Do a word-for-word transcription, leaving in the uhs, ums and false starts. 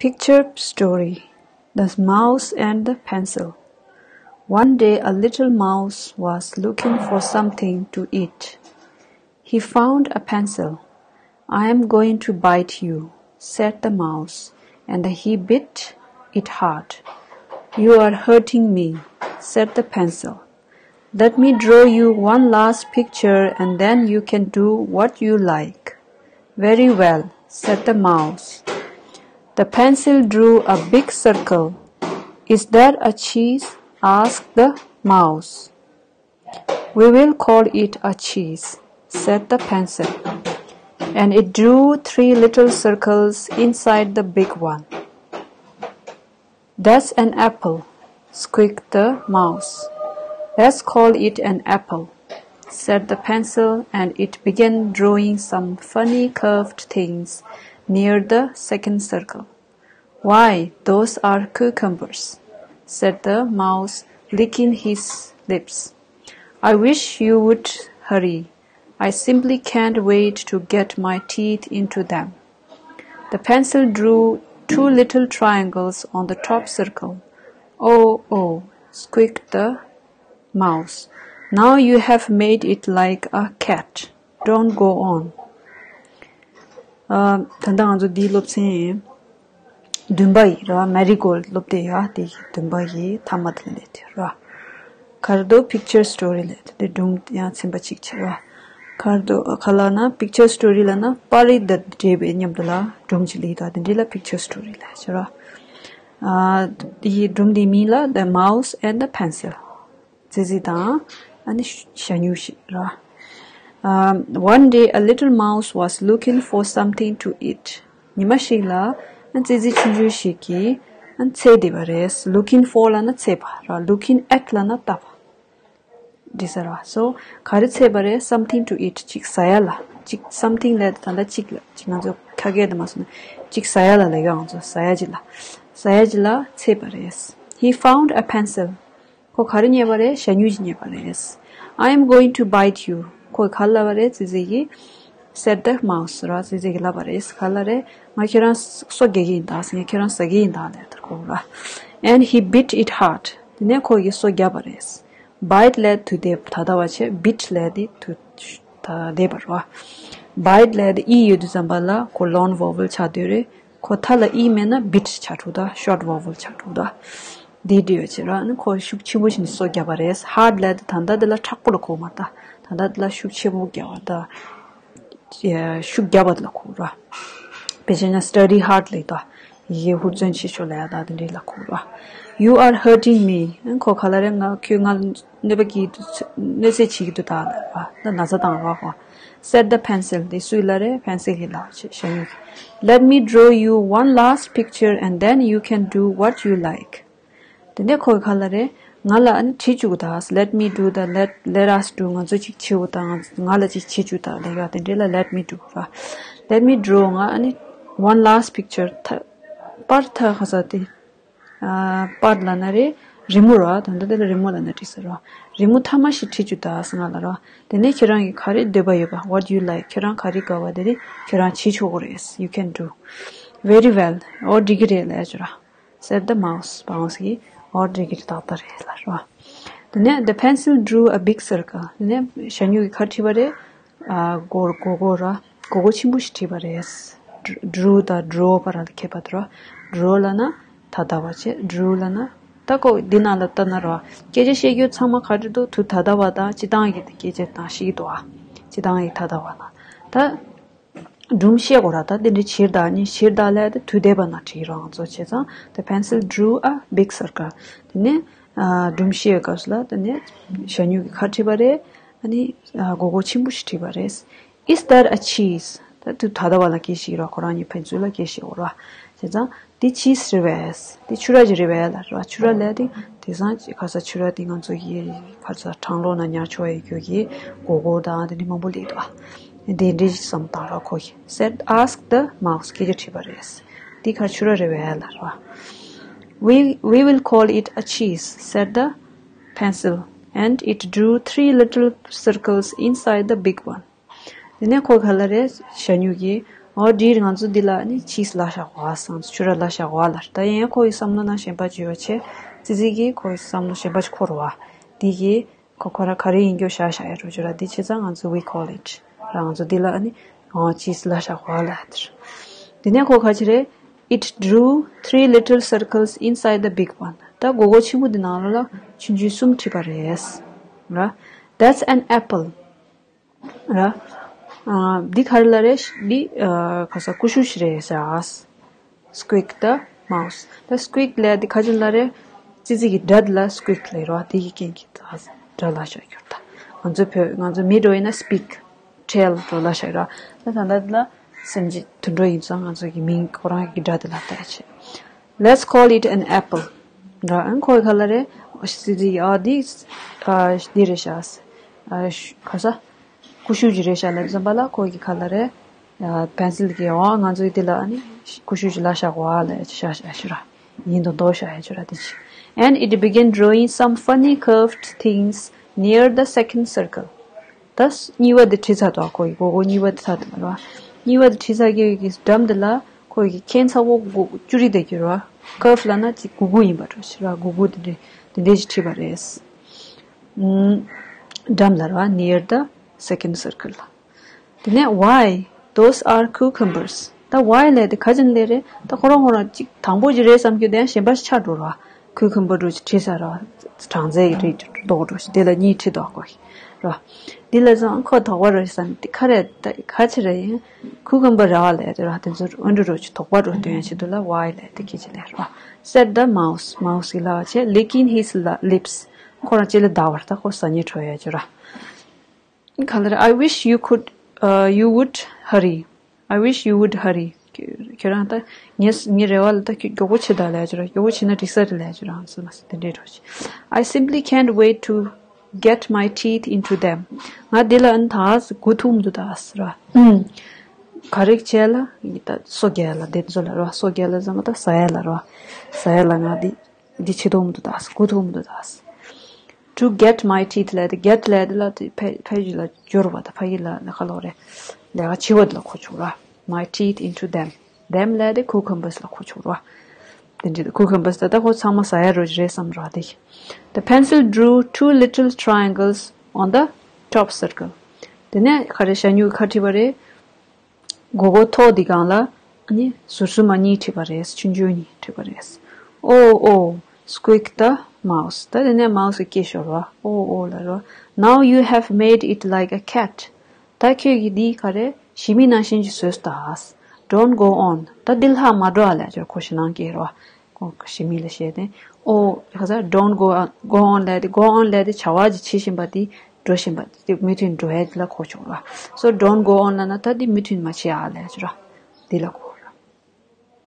Picture story: The mouse and the pencil. One day a little mouse was looking for something to eat. He found a pencil. "I am going to bite you," said the mouse, and he bit it hard. "You are hurting me," said the pencil. "Let me draw you one last picture and then you can do what you like." "Very well," said the mouse. The pencil drew a big circle. "Is that a cheese?" asked the mouse. "We will call it a cheese," said the pencil. And it drew three little circles inside the big one. "That's an apple," squeaked the mouse. "Let's call it an apple," said the pencil, and it began drawing some funny curved things near the second circle. "Why, those are cucumbers," said the mouse, licking his lips. "I wish you would hurry. I simply can't wait to get my teeth into them." The pencil drew two little triangles on the top circle. "Oh, oh," squeaked the mouse. "Now you have made it like a cat. Don't go on." ཨ། ད་ལྟ་ང་ཚོ་འདིའི་སློབ་ཚན་བདུན་པ་ཡི་ར། མེ་རི་གོལ་སློབ་དེབ་ཡ་དེ་བདུན་པ་ཡི་མཐའ་མ་དེ་ལ་སླེབས་ཏེ་ར། གར་དོ་picture story ལབ་དེ་སྒྲུང་ཡང་ཚན་པ་གཅིག་བྱས་ར། གར་དོ་ག་ལབ་ན་picture story ལབ་ན་པར་རིས་དང་འབྲེལ་བའི་མཉམ་དུ་ལ་སྒྲུང་གཅིག་ལ་ཡོད་ད། དེ་འདྲ་ལ་picture story ལབ་བྱས་ར། ཨ། དེའི་སྒྲུང་དེའི་མིང་ལ་The Mouse and the Pencil། ཙི་ཙི་དང་ཨ་ནི་ཞ་སྨྱུག་ཞིག་ར། ཨ། One day a little mouse was looking for something to eat. ཉི་མ་ཞིག་ལ་ཨ་ཙི་ཙི་ཆུང་ཆུང་ཞིག་གིས་ཨ་འཚོལ་བསྡད་པ་རེད། Looking for ལབ་ན་འཚོལ་བ་ར། Looking at ལབ་ན་ལྟ་བ། འདི་ཟེར་བ། So ག་རེ་འཚོལ་བ་རེད། Something to eat. ཅིག་ཟ་ཡ་ལ། ཅིག་something ལབ་ད་ལྟ་ཅིག་ལ་ཅིག་ང་ཚོ་ཁ་སྐད་དུ་མ་སོང་ན་ཅིག་ཟ་ཡ་ལ་ལབ་ཡ། ང་ཚོ་ཟ་ཡ་ཅིག་ལ། ཟ་ཡ་ཅིག་ལ་འཚོལ་བ་རེད། He found a pencil. ཁོ་ག་རེ་རྙེད་པ་རེད། ཞ་སྨྱུག་ཅིག་རྙེད་པ་རེད། "I am going to bite you." ཁོས་ག་རེ་ལབ་པ་རེད། ཙི་ཙི་གིས། Said the mouse ར། ཙི་ཙི་གིས་ལབ་པ་རེད། ག་རེ་ལབ་རེད། ང་ཁྱེད་རང་སོ་རྒྱག་གི་ཡིན་ད། ཟེར། ངས་ཁྱེད་རང་ཟ་གི་ཡིན་ད་ལབ་ད་ཁོ་ར། And he bit it hard. དེ་ནས་ཁོ་གིས་སོ་བརྒྱབ་པ་རེད། Bite ལབ་དུ་བརྡེབ་ད་ལྟ་བ་བྱས། Bit ལབ་དེ་དུ་ད་བརྡེབ་པ་རེད་བ། Bite ལབ་དེ་ཨི་ཡོད་དུས་ཙམ་པ་ལ་ཁོ་long vowel ཆགས་བསྡད་རེད། ཁོ་མཐའ་ལ་ཨི་མེད་ན་bit ཆགས་འགྲོ་ད། Short vowel ཆགས་འགྲོ་ད། འདི་འདྲ་ཡོད་བྱས་ར། ཨ་ནི་ཁོ་ཤུགས་ཆེན་པོ་ཞིག་ནས་སོ་བརྒྱབ་པ་རེད། Hard ལབ་དེ་ད་ལྟ་འདི་ལ་མཁྲེགས་པོ་ལ་གོ་མ་རེད་ད། ད་ལྟ་འདི་ལ་ཤུགས་ཆེན་པོ་བརྒྱབ་པ་ད། ཤུགས་བརྒྱབ་པ་ལ་གོ་ར། དཔེ་བྱས་ན་study hard ལབ་ད། ཡི་གེ་ཧུར་བརྩོན་ཆེ་ཤོས་ལབ་ཡ་ད་དེ་འདྲ་ལ་གོ་ར། You are hurting me. ཁོ་ག་ལབ་རེད། ང་ཁྱོད་ང་གནོད་པ་བྱེད་ཀྱི་འདུག་གནོད་འཚེ་བྱེད་ཀྱི་འདུག་ད་ལབ་པ། ད་ན་ཚ་བཏང་ར་ཁོ། Said the pencil. དེ་སུས་ལབ་རེད། Pencil གྱིས་ལབ་བྱས་ཞ་སྨྱུག་གིས། Let me draw you one last picture and then you can do what you like. དེ་ནས་ཁོ་གིས་ག་ལབ་རེད། ང་ལ་ཨ་ནི་བྲིས་བཅུག་ད། Let me do the, let, let us do. ང་ཚོ་ཅིག་བྱེད་འོ་ད། ང་ང་ལ་ཅིག་བྱེད་བཅུག་ད་ལབ་ཡ་དེ་འདྲ་ལ་let me do ར། Let me draw. ང་ཨ་ནི་one last picture. ཐ་པར་ཐ་ཁ་ས་དེ། ཨ། པར་ལབ་ན་རེད། རི་མོ་ར། ད་ལྟ་དེ་ལ་རི་མོ་ལབ་ན་འགྲིག་ས་ར། རི་མོ་ཐ་མ་ཞིག་བྲིས་བཅུག་ད་ཟེར་ང་ལ་ར། དེ་ནས་ཁྱེད་རང་གིས་ག་རེ་འདོད་པ་ཡོད་པ། What you like. ཁྱེད་རང་ག་རེ་དགའ་བ་དེ་རེད། ཁྱེད་རང་བྱེད་ཆོག་གི་རེད། You can do. Very well. འོ་འགྲིག་གི་རེད་ལབ་བྱས་ར། Said the mouse. Mouse གིས། འོ་འགྲིག་གི་རེད། ཏག་ཏག་རེད་ལབ་ར། དེ་ནས་the pencil drew a big circle. དེ་ནས་ཞ་སྨྱུག་གིས་ག་རེ་བྲིས་པ་རེད། ཨ། སྒོར་སྒོར་སྒོར་ར། སྒོར་སྒོར་ཆེན་པོ་ཞིག་བྲིས་པ་རེད། Drew དང་draw བར་ལ་ཁྱད་པར་འདུག་ར། Draw ལབ་ན་ད་ལྟ་བ་བྱས། Drew ལབ་ན། ད་ཁོ་འདི་ནང་ལ་ལྟ་ན་ར། སྐད་ཆ་བཤད་རྒྱུ་ཚང་མ་ག་རེ་འདུག་དུས་ད་ལྟ་བ་དང་སྤྱིར་བཏང་གི་སྐད་ཆ་དང་བཤད་ཀྱི་འདུག་ཨ། སྤྱིར་བཏང་གི་ད་ལྟ་བ་ལ། ད་སྒྲུང་བཤད་དགོས་ར། ད་དེ་འདྲ་བྱས་ད་ནི་བྱས་ད་ལབ་དེ་དུས་འདས་པ་ནང་བྲིས་རང་ཚོ་བྱས་ཙང་། The pencil drew a big circle. དེ་ནས་ཨ། སྒྲུང་བཤད་སྐབས་སུ་ལ་དེ་ནས་ཞ་སྨྱུག་གིས་ག་རེ་བྲིས་པ་རེད། ཨ་ནི་ཨ། སྒོར་སྒོར་ཆེན་པོ་ཞིག་བྲིས་པ་རེད། Is that a cheese? ད་དུས་ད་ལྟ་བ་ལ་སྐད་བཤད་ར། ཁོ་རང་གཉིས་ཕན་ཚུན་ལ་སྐད་བཤད་དགོས་ར། བྱས་ཙང་འདི་cheese རེད་པས། འདི་ཕྱུར་ར་ཅིག་རེད་པས་ལབ་ར། ཕྱུར་ར་ལབ་དེ་དེང་སང་ཁ་ས་ཕྱུར་ར་དེ་ང་ཚོ་གི་ཕར་ཚུར་གྲང་གློག་ནང་ཉར་ཆོག་ཡ་རྒྱུ་གི་སྒོར་སྒོར་དང་དེ་འདྲ་མང་པོ་སླེབས་འདུག་ཨ། དེ་འདྲ་ཞིག་བསམ་བཏང་ར་ཁོ་གིས། Said, asked the mouse. སྐད་ཆ་དྲིས་པ་རེད། འདི་ག་ཕྱུར་ར་རེད་པས་ལབ་ར། We, we will call it a cheese, said the pencil, and it drew three little circles inside the big one. དེ་ནས་ཁོ་ག་ལབ་རེད། ཞ་སྨྱུག་གིས། འོ་འདིར་ང་ཚོ་འདི་ལ་ནི་cheese་ལབ་བཞག་པ་སང་ཚོ་ཆུ་ར་ལབ་བཞག་པ་ལ། ད་ཡང་ཁོ་ཡི་བསམ་བློ་ན་གཞན་པ་ཅིག་ཡོད་ཆེ། ཙི་ཙི་གིས་ཁོ་ཡི་བསམ་བློ་གཞན་པ་ཅིག་འཁོར་བ། འདི་གིས་ཁོ་ཁོ་ར་ག་རེ་ཡིན་རྒྱུ་བཞག་བཞག་ཡ་འགྲོ་རྒྱུ་ར། འདི་བྱས་ཙང་ང་ཚོ་we call it་ར། ང་ཚོ་འདི་ལ་ནི་འོ་cheese་ལབ་བཞག་པ་ལ་ཡ་དེར། འདི་ནས་ཁོ་ག་ཅི་རེད། It drew three little circles inside the big one. ད་སྒོར་སྒོར་ཆེན་པོ་འདི་ནང་ལ་ཆུང་ཆུང་གསུམ་བྲིས་པ་རེད། ར། That's an apple. ར། ཨ། འདི་ག་རེ་ལབ་རེད། འདི་ཨ་ག་ས་ཀུ་ཤུ་ཞིག་རེད་ཤག Squeak the mouse. ད་squeak་ལབ་འདི་ག་ཅི་ལབ་རེད། ཙི་ཙི་གི་སྒྲ་འདི་ལ་squeak་ལབ་རེད་བ། འདི་གི་རྐྱེན་གྱིས་ད་སྒྲ་ལབ་བཞག་ཡོད་ད། ང་ཚོ་བོད་ང་ཚོ་མི་འགྲོ་ཡིན་ན་speak ཁྲེལ་འགྲོ་ལབ་བཞག་ར། ད་ད་ལྟ་འདི་ལ་སེམས་ཅན་དུད་འགྲོ་ཡིན་ཙང་ང་ཚོ་གི་མིང་ཁོ་རང་གི་སྒྲ་འདི་ལ་བལྟ་ཡ་བྱེད། Let's call it an apple. ར། ཨ་ཁོ་གི་ག་ལབ་རེད། ཙི་ཙི་ཨ་འདི་ཨ་འདི་རེད་ཤག་ཨ་ག་ས་ཀུ་ཤུ་ཅིག་རེད་ཤག་ལབ་ཙམ་པ་ལ་ཁོ་གི་ག་ལབ་རེད། ཨ་pencil་གི་འོ་ང་ཚོའི་འདི་ལ་ཨ་ནི་ཀུ་ཤུ་ཅིག་ལབ་བཞག་པ་ལབ་ཡ་ཅིག་བཞག་བཞག་ཤག་ར། ཡིན་མདོག་མདོག་བཞག་ཡ་ཅིག་ར་འདི་ཅིག And it began drawing some funny curved things near the second circle. ད་གཉིས་པ་འདི་བྲིས་ཚར་འདུག་ཁོ་ཡི་སྒོར་སྒོར་གཉིས་པ་འདི་ཚར་འདུག་ར། གཉིས་པ་འདི་བྲིས་ཚར་གི་ཡོད་ཀྱི་འགྲམ་འདི་ལ་ཁོ་ཡི་ཁྱེད་ཚ་བོ་སྒོར་སྒོར་བཅུ་རེ་བསྡད་ཀྱི་ར། Curve་ལབ་ན་ཅིག་སྒུར་སྒུར་ཡིན་པ་འདྲ་ཞིག་ར། སྒུར་སྒུར་འདི་འདྲ་འདི་འདྲ་ཞིག་བྲིས་པ་རེད། ཨུམ། འགྲམ་ལ་ར། Near the second circle་ལ། དེ་ནས་why? Those are cucumbers. ད་why་ལབ་དེ་ག་ཅི་ལབ་རེད། ད་ཁོ་རང་ཁོ་རང་ཅིག་དང་པོ་ཅིག་རེད་བསམ་རྒྱུ་དེ་ཡང་གཞན་པ་ཞིག་ཆགས་འགྲོ་ར། Cucumber་འདྲ་ཅིག་བྲིས་ཚར་ར། གྲང་ཚལ་གྱི་རིགས་ཅིག་འདྲ་ཅིག་དེ་ལ་གཉིས་བྲིས་འདུག་ཁོ་ཡི་ར། འདི་ལ་ཙང་ཁོ་དོགས་པ་རེད་བསམ་དེ་ག་རེད། ད་ག་ཅི་རེད་ཡིན། Cucumber་ར་ལབ་དེ་ར། དེ་ཚོ་འོན་འགྲོ་འདྲ་ཅིག་དོགས་པ་འདྲ་སྟོན་ཡ་ཆེད་དུ་ལ་why་ལབ་དེ་ག་ཅི་ལབ་ར། Said the mouse. Mouse་གི་ལབ་བྱས་licking his la- lips. ཁོ་རང་ལྕེ་ལ་བདའ་བར་ད་ཁོ་ཟ་སྙིང་བྲོ་ཡ་ཅིག་ར། ག་ལ་རེད། I wish you could, uh, you would hurry. I wish you would hurry. ཁྱོད་རང་ད་ངས་ངའི་རེ་བ་ལ་ད་ཁྱོད་མགྱོགས་པོ་བྱེད་དང་ལབ་ཀྱི་ར། མགྱོགས་པོ་བྱེད་ན་འགྲིག་ས་རེད་ལབ་ཀྱི་ར། ང་ཚོ་མ་ཟད་དེ་འདྲའི་འགྲོ་ཞིག I simply can't wait to get my teeth into them. ང་འདི་ལ་ཨ་ནི་ད་སྒུག་ཐུབ་མི་འདུག་ད་ཟེར་ར། ཨུམ། ག་རེ་བྱས་ལ་ད་སོ་རྒྱལ་ལ་དེ་ཚོ་ལ་ར། སོ་རྒྱལ་ལ་ཟེར་མ་ད་ཟ་ཡ་ལ་ར། ཟ་ཡ་ལ་ང་འདི་འདི་བྱེད་ཐུབ་མི་འདུག་ད། སྒུག་ཐུབ་མི་འདུག་ད། To get my teeth་ལབ་དེ་get་ལབ་དེ་ལ་དེ་ཕ་ཕ་ཡུལ་ལ་འབྱོར་བ་ད་ཕ་ཡུལ་ལ་ལས་ཀ་ལོག་རེད། ལས་ཀ་བྱེད་པ་དེ་ལ་གོ་ཆོག་ར། My teeth into them. Them་ལབ་དེ་cucumbers་ལ་གོ་ཆོག་ར། དེ་འདྲ་cucumbers་ད་ད་ཁོ་ཚང་མ་ཟ་ཡ་རོ་རེད་བསམ་ར་དེ། The pencil drew two little triangles on the top circle. དེ་ནས་ག་རེ་ཞ་སྨྱུག་གི་ཁ་བྲིས་པ་རེད། སྒོར་སྒོར་ཐོག་འདི་སྒང་ལ་ཨ་ནི་ཟུར་ཟུར་མ་གཉིས་བྲིས་པ་རེད། ཆུང་ཆུང་གཉིས་བྲིས་པ་རེད། Oh, oh, squeaked the mouse. ད་དེ་ནས་mouse་གིས་སྐད་ཤོར་བ། Oh, oh་ལབ་རོ། Now you have made it like a cat. ད་ཁྱོད་ཀྱིས་འདི་ག་རེ་ཞི་མི་ནང་བཞིན་གྱི་བཟོས་ད། Don't go on. ད་འདི་ལྷག་མ་འགྲོ་ཨ་ལབ་ཀྱི་ར། ཁོ་ཞེད་སྣང་སྐྱེ་རོ། ཁོ་ཞི་མི་ལ་བཤད་དེ། Oh, ག་ས་don't go on, go on་ལབ་དེ་go on་ལབ་དེ་བྱ་བ་ཅིག་བྱེད་བཞིན་པ་དེ་འགྲོ་བཞིན་པ་དེ་མུ་མཐུད་འགྲོ་ཡ་དེ་ལ་གོ་ཆོག་ར། So don't go on་ལབ་ན་ད་དེ་མུ་མཐུད་མ་བྱེད་ཨ་ལབ་ཀྱི་ར། དེ་ལ་གོ།